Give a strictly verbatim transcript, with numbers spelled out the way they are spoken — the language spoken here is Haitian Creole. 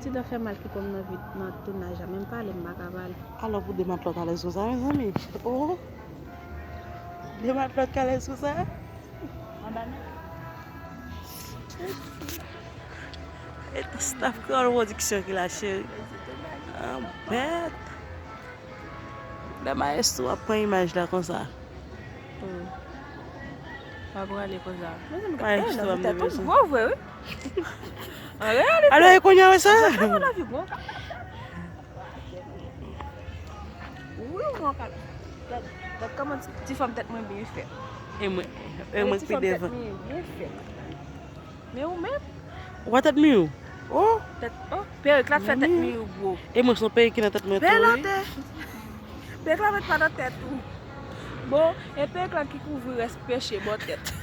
Ti dwa fè mal ki pran m nan vi nan tounaj la, menm pale m pa ka pale. Alò pou de matlòt alèz konsa, mezanmi. Oh! De matlòt k alèz konsa. Anba men. E staff Kreyòl Pwodiksyon ki la, cheri. An bèt. Lè mayestwo ap pran imaj la konsa. Pa prale konsa. Mayestwo ap Tèt ou deplase. Gwo vre, wi. An reyalite. Alò, e kounye a wè sa? Sa pa lavi bon. Wi, mwen ka. Gad, gad kòman ti, ti fanm tèt mwen byen fèt. E mwen, e mwen ki pi devan. Byen fèt. Men ou menm, Ou pa tèt miyo? Oh! Tèt, oh, perik la fè tèt miyo gwo. E mwen se yon perik ki nan tèt mwen tou, wi. Pelote. Perik la met pa nan tèt ou. Bon, e perik la ki kouvri rès peche bò tèt.